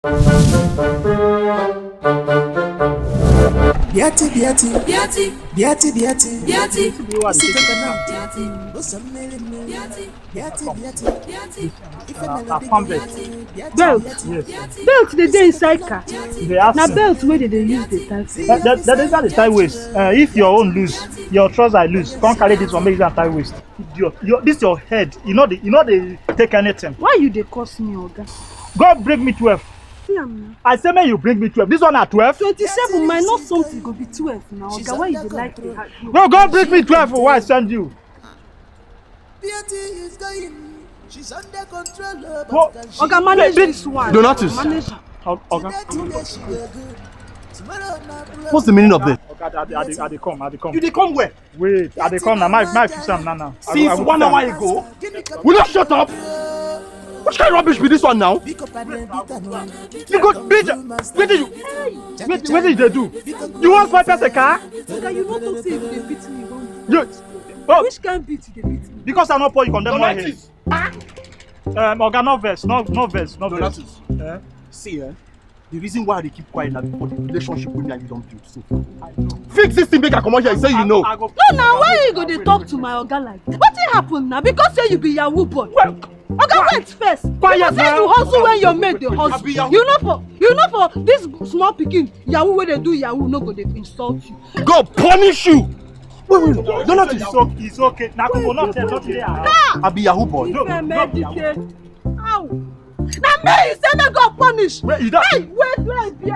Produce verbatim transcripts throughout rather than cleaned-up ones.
Biati, biati, biati, biati, biati, biati. Biati. Biati. Biati. Biati, biati, biati. Belt. Yes. Belt dey dey inside car. They ask Na you. Belt wey dey dey use dey tie food. That, that, that is how they tie waist. Uh, if your own loose, your trouser loose, come carry this one, make you tie waist. Idiot. Your, this your head. You know the, you know they take anything. Why you dey curse me, oga? Go bring me twelve. See am now. I say make you bring me twelve. This one na twelve. Twenty-seven minus something go be twelve now, oga. Why you dey like dey argue? No, go bring me twelve for why I send you. Beauty is going. She's under control. Oga, manage this one. Donatus. Manage. Oga. What's the meaning of this? Oga, I, I, I, I dey come. I dey come. You dey come where? Wait, I dey come now. My, my fix am now, now. Since one hour ago. Will you shut up? Which kind of rubbish be this one now? You go, bitch. Where did you? Where, where did they do? You want spoil person car? Oga, you no talk say you dey beat me. You. Oh. Which kind beat you dey beat me? Because I no pour you condemn my head. Um, oga, no vex, no, no vex, no vex. Donatus. Eh? See, eh? The reason why I dey keep quiet na because the relationship wey me and you don build so far. Fix this thing, make I comot here. Say you know. No, na why you go dey talk to my oga like that? Wetin happen na? Because say you be yahoo boy. Oga, wait first. Quiet now. Because say you hustle when your mate dey hustle. You know for, you know for this small pikin yahoo wey dey do yahoo no go dey insult you. God punish you. Wait, wait, wait. Donatus. It's okay. It's okay. Na coconut, eh, not there. I be yahoo boy. No, no. How? Na me you say make God punish. Wait, you don't. Hey, wait, wait, be, be,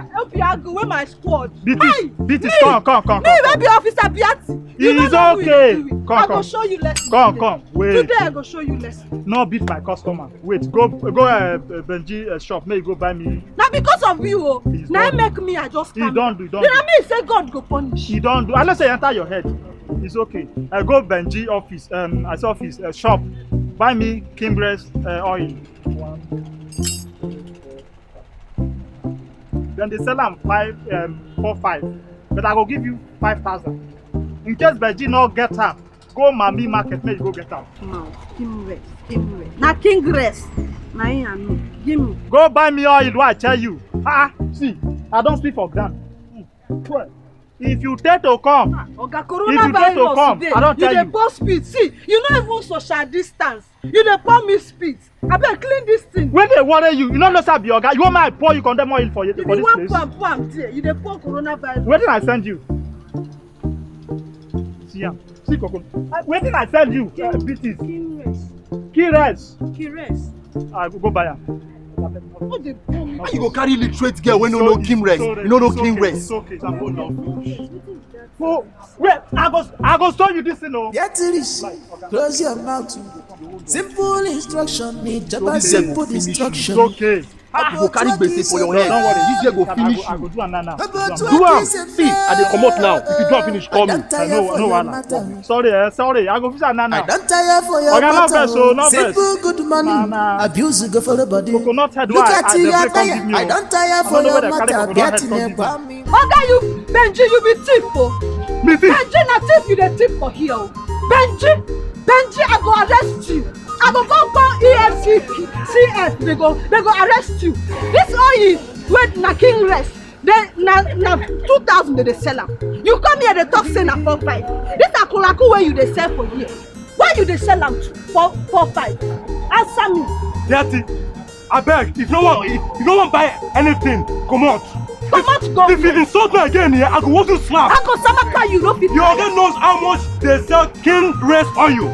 go with my squad. Beat it. Hey, beat it. Me. Come, come, come, me come. Wey be Officer Biati. It's okay. Come, come. I go show you lesson. Come, come. Wait. Today I go show you lesson. No beat my customer. Wait, go, go, uh, uh, Benji, uh, shop. Make you go buy me. Na because of you, oh. Na make me, I just come. He don do, he don do. Na me say God go punish. He don do. I know say enter your head. It's okay. I go Benji office. Um, I say office, uh, shop. Buy me Kimrest, uh, oil. Then they sell am five, um, four five. But I go give you five thousand. In case Benji no get am, go Mami market, make you go get am. Mouth, Kimrest, Kimrest. Na Kimrest. Na him I know. Give me. Go buy me oil, do I tell you? Ah, see, I don sleep for ground. Hmm. Well, if you take to come, ah, Oga, if you take to coronavirus come, today, I don tell you. You dey burst speed. See, you no even social distance. You dey pour me spit. Abeg, clean this thing. When they worry you, you no know say I be oga. You want my pour you condemn oil for you for this place? If you wan pour am, pour am there. You dey pour coronavirus. Wetin I send you? See am. See coconut. Uh, wetin I send you? King, uh, beat it. King rest. King rest. King rest. I go, go buy am. No dey pour me. How you go carry illiterate girl wey no know King rest? You no know King rest. It's okay. It's okay. It's okay. Go, wait, I go, I go show you this thing, oh. Get rich, close your mouth. Simple instruction, me jaba simple instruction. It's okay. You go carry gbese for your head. Don't worry, this year go finish you. I go, I go do am now now. Do am. See, I dey comot now. If you do am finish, call me. I know, no wahala. Sorry, eh, sorry. I go fix am now now. I don tire for your matter. Oga, no vex o, no vex. Simple good money. Abuse go follow body. Coconut head, why? Look at your attire. I don tire for your matter. Get in there, bam. Oga, you, Benji, you be thief o. Me thief? Benji, na thief you dey thief for here o. Benji, Benji, I go arrest you. I go come call E F C C S. They go, they go arrest you. This oil wey na King rest. They, na, na two thousand they dey sell am. You come here, they talk say na four five. This akulaku wey you dey sell for here. Why you dey sell am for four five? Answer me. Daddy, abeg, if no wan, if you no wan buy anything, comot. Comot go. If you insult me again here, I go want to slap. I go samaka you, no fit. You already knows how much they sell King Rest oil,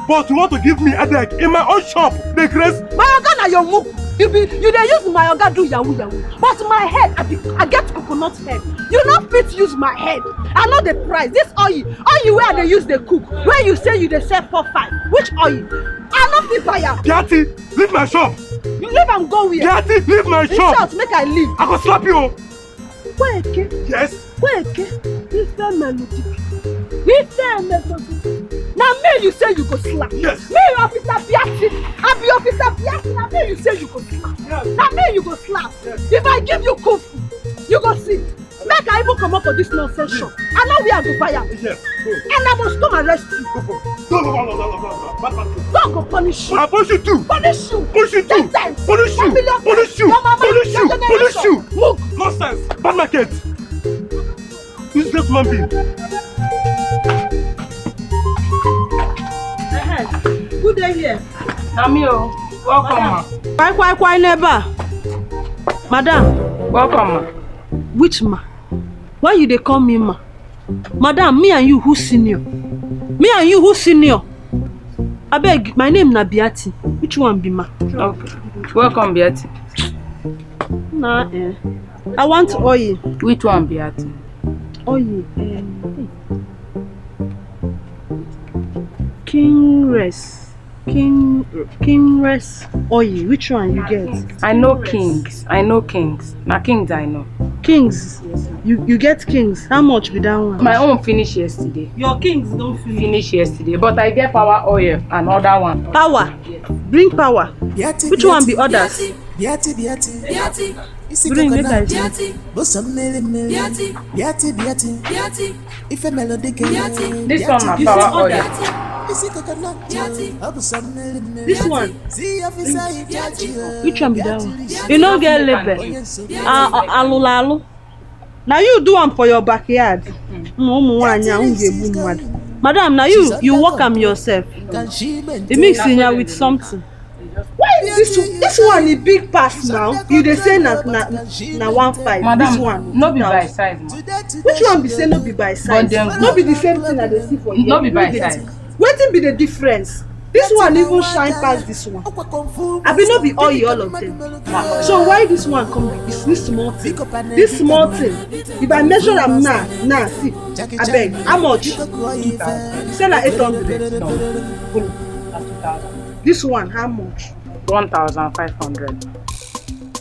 but you want to give me headache in my own shop. Dey grace. My oga na your muku. You be, you dey use my oga do yahoo yahoo. But my head, I be, I get coconut head. You no fit use my head. I know the price. This oil, oil wey I dey use dey cook. Wey you say you dey sell four five. Which oil? I no fit buy am. Daddy, leave my shop. You leave am go where? Daddy, leave my shop. In short, make I leave. I go slap you. Kweke. Yes. Kweke. Ife melody. Ife melody. Na me you say you go slap. Yes. Me, Officer Biati. I be Officer Biati. Na me you say you go slap. Yes. Na me you go slap. Yes. If I give you kung fu, you go see. Make I even Comot for this nonsense shop. I know where I go buy am. Yes, go. And I must come arrest you. Go, go, go, go, go, go, go, go, go, go, go. God go punish you. I punish you too. Punish you. Punish you too. Ten times. Punish you. Ten million times. Punish you. Your mama, punish your you. Punish generation. You. Move. Nonsense. Bad market. Useless human being. Ehe. Who dey here? Na me o. Welcome, ma. Kwai, kwai, kwai, neighbor. Madam. Welcome, ma. Which ma? Why you dey call me ma? Madam, me and you who senior? Me and you who senior? Abeg, my name na Biati. Which one be ma? Okay. Welcome, Biati. Na eh. I want oil. Which one, Biati? Oil. Eh. King Rest. King King Rest oil. Which one you get? I know Kings. I know Kings. Na Kings I know. Kings. You you get Kings. How much be that one? My own finish yesterday. Your Kings don finish. Finish yesterday, but I get power oil and other one. Power. Bring power. Which one be others? Biati, biati. Bring make I see. This one na power oil. This one. Which one be that one? You no get label. Ah, ah, alulalu. Na you do am for your backyard. Mm, ụmụ nwaanyị ahụ ga-egbu mmadụ. Madam, na you you work am yourself. You mix in ya with something. Why is this this one e big pass now? You dey say na na na one five. This one. Madam, no be by size, ma. Which one be say no be by size? No be the same thing I dey see for here. No be by size. Wetin be the difference? This one even shine pass this one. Abi no be all you all of them. So why this one come like this? This small thing. This small thing. If I measure am now, now see. Abeg, how much? Say na eight hundred. This one, how much? One thousand five hundred.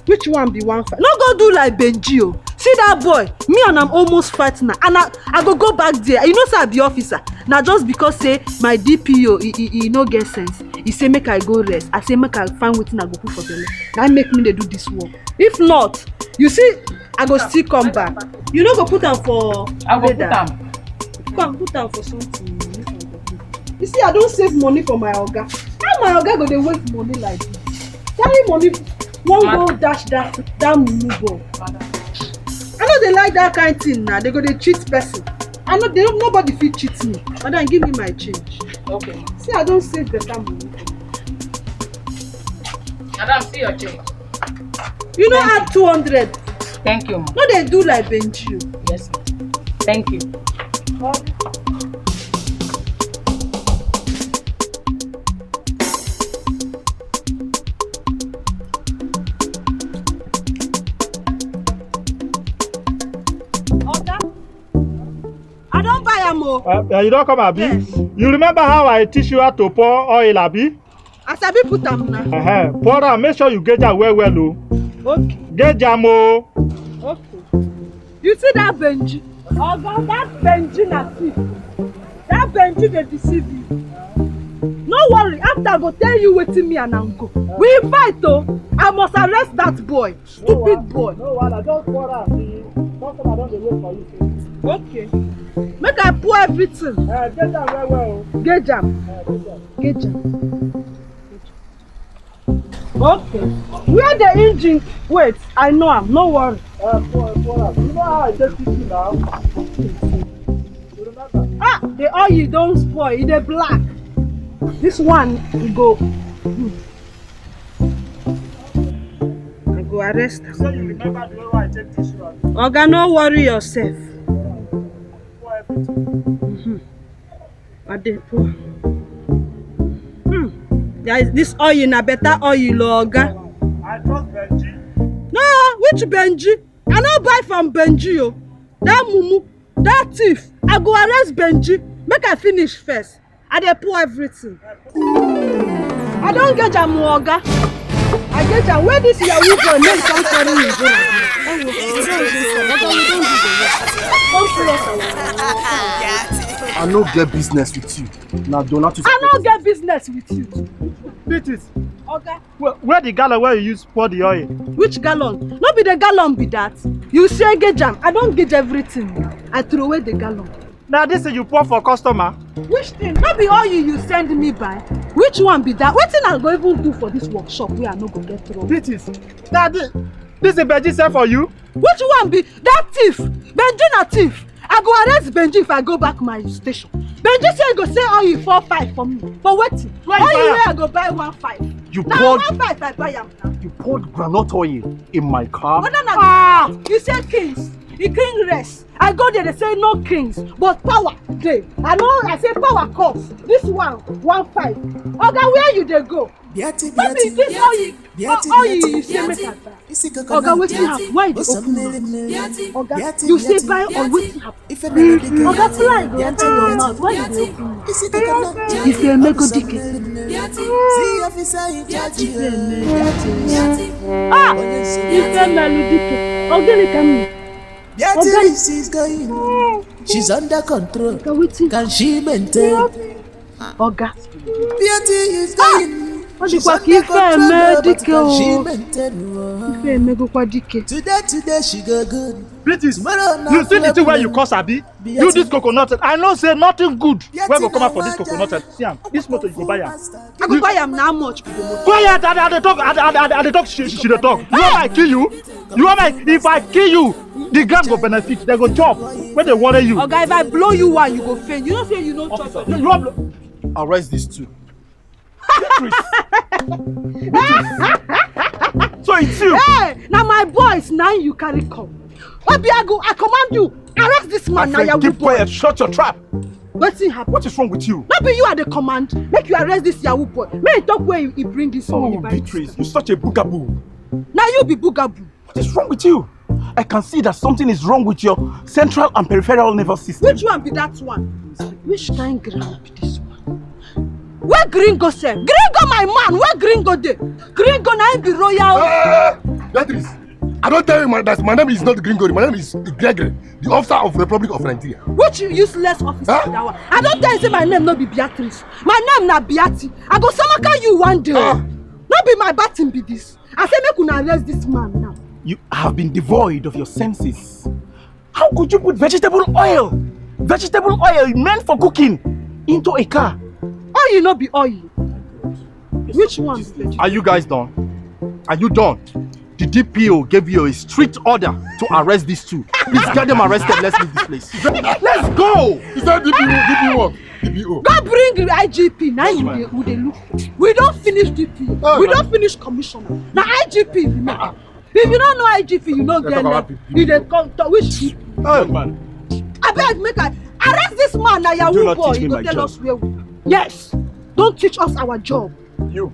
Which one be one five? No go do like Benji o. See that boy, me and am almost fight now. And I, I go go back there. You know say I be officer. Na just because say my D P O, he, he, he no get sense. He say make I go rest. I say make I find wetin I go put for belle. Na make me dey do this work. If not, you see, I go still come back. You no go put am for I go put am. Come put am for something. You see, I don save money for my oga. How my oga go dey waste money like this? Carry money, wan go dash that that mumu ball. I no dey like that kind thing na. They go dey cheat person. I no dey, nobody fit cheat me. Madam, give me my change. Okay. See, I don save better money. Madam, see your change. You no add two hundred. Thank you, ma. No dey do like Benji o. Yes, ma. Thank you. Oga, I don buy am o. Uh, uh, you don come, abi? Yes. You remember how I teach you how to pour oil, abi? I sabi put am na. Uh-huh. Pour am, make sure you gauge am well well o. Okay. Gauge am o. Okay. You see that Benji? Oga, that Benji na thief. That Benji dey deceive you. No worry, after I go tell you wetin me and am go. We fight o. I must arrest that boy. Stupid boy. No wahala, just pour am. The customer don dey wait for you. Okay. Make I pour everything. Eh, gauge am well well o. Gauge am. Eh, gauge am. Gauge am. Okay. Where the engine? Wait, I know am. No worry. Eh, pour, pour am. You know how I take people now. You remember? Ah, the oil don spoil. E dey black. This one, e go. I go arrest am. So you remember the way I take this one? Oga, no worry yourself. Pour everything. Mm-hmm. I dey pour. Hmm. Guys, this oil na better oil o, oga. I trust Benji. No, which Benji? I no buy from Benji o. That mumu, that thief. I go arrest Benji. Make I finish first. I dey pour everything. I don gauge am o, oga. I gauge am. Where this yahoo boy make come carry me go? Come pull us away. I no get business with you. Na Donatus. I no get business with you. Beat it. Oga. Where, where the gallon where you use pour the oil? Which gallon? No be the gallon be that. You say gauge am, I don gauge everything. I throw away the gallon. Na this thing you pour for customer? Which thing? No be all you you send me buy. Which one be that? Wetin I go even do for this workshop wey I no go get trouble? This is, na this, this is Benji sell for you? Which one be that thief? Benji na thief. I go arrest Benji if I go back my station. Benji say he go sell oil four five for me. For wetin? Why you buy oil am? Wey I go buy one five. You na poured, one five I buy am now. You poured groundnut oil in my car? Whether na ah! You say kings, the king rest. I go there, they say no kings, but power dey. I know, I say power cost. This one, one five. Oga, where you dey go? Beati, no be this oil, oil you say make I buy. Oga, wetin happen? Why you dey open mouth? Oga, you say buy or wetin happen? Oga, fly go enter your mouth. Why you dey open mouth? Ife emego dike. Ife emego dike. Ah! Ife emego dike. Ogene ka m. Beati is going. She's under control. Can she maintain? Oga. Beati is going. Ọ dịkwa ka ife eme dike o. Ife emegokwa dike. Today, today she go good. Beatrice, you see the thing wey you cause, abi? You this coconut, I know say nothing good wey go come out for this coconut. See am, this motor you go buy am. I go buy am na how much be the motor? Quiet, I, I dey talk, I, I, I, I dey talk, she, she, she dey talk. You want I kill you? You want I, if I kill you, the ground go benefit, they go chop. When they worry you. Oga, if I blow you one, you go faint. You know say you no chop. Officer, you, you want blo- arrest these two. So it's you. Hey, na my boys, na you carry come. Obiagu, I command you, arrest this man, na Yahoo boy. Keep quiet, shut your trap. Wetin happen? What is wrong with you? No be you I dey command. Make you arrest this Yahoo boy. Make he talk where he, he bring this money. Oh, Beatrice, you such a bugaboo. Na you be bugaboo. What is wrong with you? I can see that something is wrong with your central and peripheral nervous system. Which one be that one? Which kind ground be this one? Where Gringo sef? Gringo, my man, where Gringo dey? Gringo na him be royal. Ah, Beatrice, I don tell you my, that my name is not Gringo. My name is Gregory, the officer of Republic of Nigeria. Which useless officer be that one? I don tell you say my name no be Beatrice. My name na Beati. I go samaka you one day. Ah. No be my batin be this. I say make una arrest this man now. You have been devoid of your senses. How could you put vegetable oil, vegetable oil meant for cooking, into a car? Oil no be oil. Which one be vegetable? Are you guys done? Are you done? The D P O gave you a strict order to arrest these two. Please get them arrested. Let's leave this place. Let's go. Is that D P O? D P O what? D P O. Go bring I G P. Now you dey, we dey look. We don finish D P O. We don finish commissioner. Na I G P remain. If you no know I G P, you no get left. You dey come talk which D P O? Hey, man. Abeg, make I arrest this man. Na Yahoo boy. You go tell us where we. Yes. Don't teach us our job. You.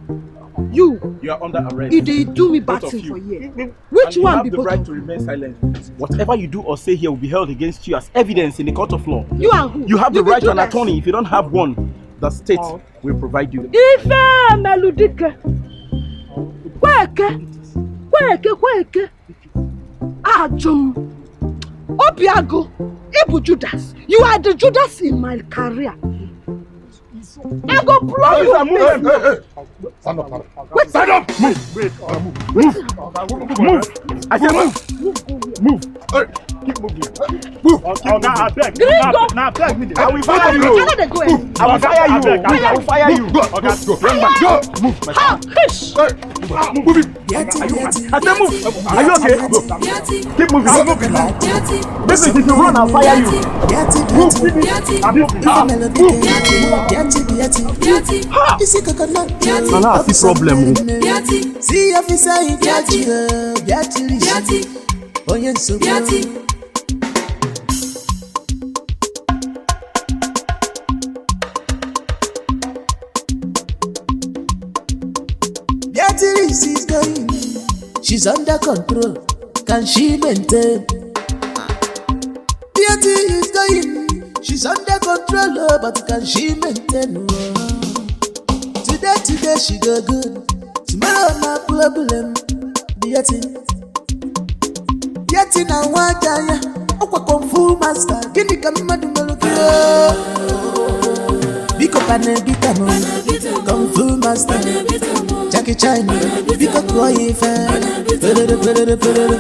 You. You are under arrest. You dey do me bad thing for here. Which one be both of you? You have the right to remain silent. Whatever you do or say here will be held against you as evidence in the court of law. You and who? You have the right to an attorney. If you don't have one, the state will provide you. Ife emeludike. Kweke. Kweke, kweke. Ajum. Obiago. Ibu Judas. You are the Judas in my career. I go blow you. Hey, hey, hey. Stand up, stand up. Wait. Stand up. Move. Move. Move. Move. I say move. Move. Hey. Keep moving. Move. Oga, abeg. Gringo. Na, na abeg me dey. I will fire you. I no dey go anywhere. I will fire you. Abeg, abeg. I will fire you. Go. Oga, go. Bring back. Go. Move. Ha. Hey. Move it. I say move. Are you okay? Keep moving. Move it now. Listen, if you run, I'll fire you. Move, move, move. Abi, ah, move. Ha! Na now I see problem o. See officer in charge, uh, Beatrice. Onye nsogbu. Beatrice is going. She's under control. Can she maintain? Beatrice is going. She's under control, oh, but can she maintain? Oh. Today, today she go good. Tomorrow na problem. Beatrice. Yeti na nwata ya, ọkwa kung fu master. Gịnị ka mmadụ mere gị? Biko Panabita m, kung fu master. Jackie Chan, biko kụọ ya ife. Pelele, pelele, pelele.